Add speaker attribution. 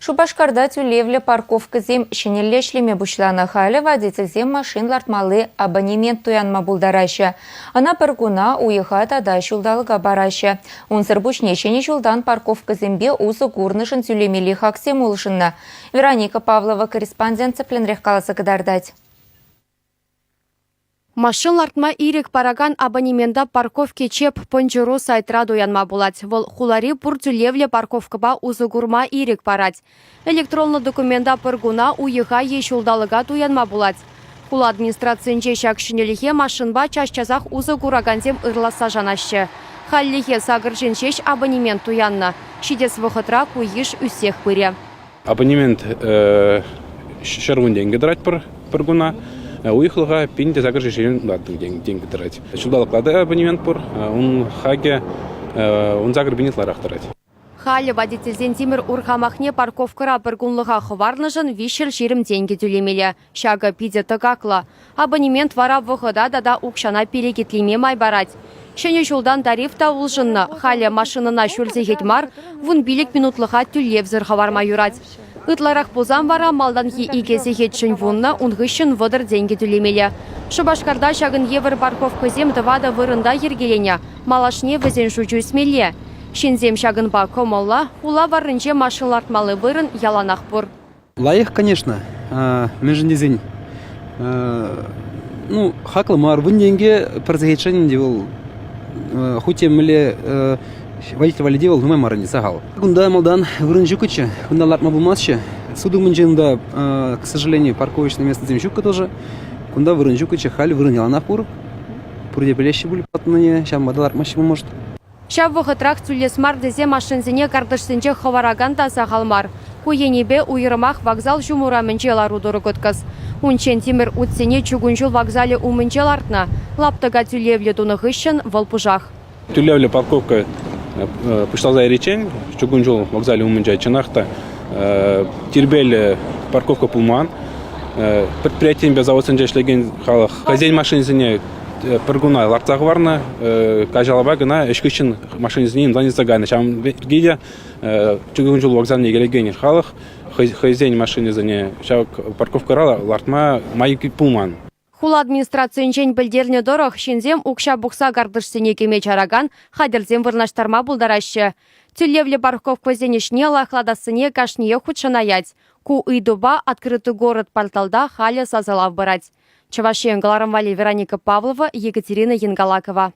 Speaker 1: Шупашкарта тӳлевлӗ парковкӑсем ҫӗнӗлле ӗҫлеме пуҫланӑ. Халӗ водительсем машин лартмалли абонемент туянма пултараҫҫӗ. Ӑна пӗр куна, уйӑха тата ҫулталӑка параҫҫӗ. Унсӑр пуҫне ҫӗнӗ ҫултан парковкӑсемпе усӑ курнӑшӑн тӳлемелли хаксем улшӑннӑ. Вероника Павлова корреспондент тӗплӗнрех каласа кӑтартать.
Speaker 2: Машин лартма ирӗк паракан абонемента парковки ЧЭП Пӑнчӑру сайтра туянма пулать. Вӑл хулари пур тӳлевлӗ парковкӑпа усӑ курма ирӗк парать. Электронлӑ документа пӗр куна, уйӑха е ҫулталӑка туянма пулать. Хула администрацийӗнче ҫак ҫӗнӗлӗхе машинпа час-часах усӑ куракансем ырласса шанаҫҫӗ. Хальлӗхе сакӑр ҫын ҫеҫ абонемент туяннӑ. Ҫитес вӑхӑтра ку йыш ӳссех пырӗ.
Speaker 3: Абонемент 110 тенкӗ тӑрать пӗр куна. Уйӑхлӑха 1800 тенкӗ тӑрать. Ҫулталӑкла та абонемент пур. Ун хакӗ 18 пин ытларах тӑрать.
Speaker 2: Халӗ водительсен тимӗр урхамахне парковкӑра пӗр кунлӑха хӑварнӑшӑн 320 тенкӗ тӳлемелле. Ҫакӑ питӗ тӑкаклӑ. Абонемент вара вӑхӑта тата укҫана перекетлеме май парать. Ҫӗнӗ ҫултан тариф та улшӑннӑ. Халӗ машинӑна ҫур сехет мар, 15 минутлӑха тӳлевсӗр хӑварма юрать. Ытларах пулсан вара малтанхи икӗ сехетшӗн вуннӑ, ун хыҫҫӑн 30 тенкӗ тӳлемелле. Шупашкарта ҫакӑн евӗр парковкӑсем тӑватӑ вырӑнта йӗркеленӗ. Малашне вӗсен шучӗ ӳсмелле. Ҫынсем ҫакӑнпа кӑмӑллӑ, хула варринче машина лартмалли вырӑн яланах пур.
Speaker 4: Лайӑх, конечно. Мӗншӗн тесен, ну, хаклӑ мар. Вун тенкӗ пӗр сехетшӗн ӗнтӗ вӑл хуть те мӗнле водитель валли те вӑл нумай мар ӗнтӗ, сахал. Кунта малтан вырӑн ҫуккӑччӗ, кунта лартма пулмастчӗ. Суд умӗнче унта, к сожалению, парковочное местосем ҫуккӑ тоже. Кунта вырӑн ҫуккӑччӗ, халь вырӑн яланах пур. Пурте пӗлеҫҫӗ пуль патнине, ҫавӑнпа та лартмаҫҫӗ, может.
Speaker 2: Ҫав вӑхӑтрах тӳлес мар тесе машинсене картишсенче хӑваракан та сахал мар. Ку енӗпе уйрӑмах вокзал ҫум урамӗнче лару-тӑру кӑткӑс. Унччен тимӗр утсене чукун ҫул вокзалӗ умӗнче лартнӑ. Лаптӑка тӳлевлӗ тунӑ хыҫҫӑн вӑл пушах.
Speaker 3: Тӳлевлӗ парковка пуҫласа яриччен чукун ҫул вокзалӗ умӗнче чӑнах та тирпейлӗ парковка пулман. Предприятисемпе заводсенче ӗҫлекен халӑх хӑйсен машинисене пӗр куна лартса хӑварнӑ, каҫалапа кӑна ӗҫ хыҫҫӑн машинисене инвалидиза кайнӑ. Ҫавӑн пирки те чукун ҫул вокзалне килекен халӑх хӑйсен машинисене ҫав парковкӑра лартма май пулман.
Speaker 2: Хула администрацийӗнчен пӗлтернӗ тӑрӑх, ҫынсем укҫа пухса картишсене кӗме чаракан хатӗрсем вырнаҫтарма пултараҫҫӗ. Тӳлевлӗ парковкӑсен ӗҫне лайӑхлатассине кашниех хутшӑнаять. Ку ыйтупа «Открытый город» порталта халӗ сасӑлав пырать. Чӑваш Ен кӑларӑм валли Вероника Павлова, Екатерина Енгалакова.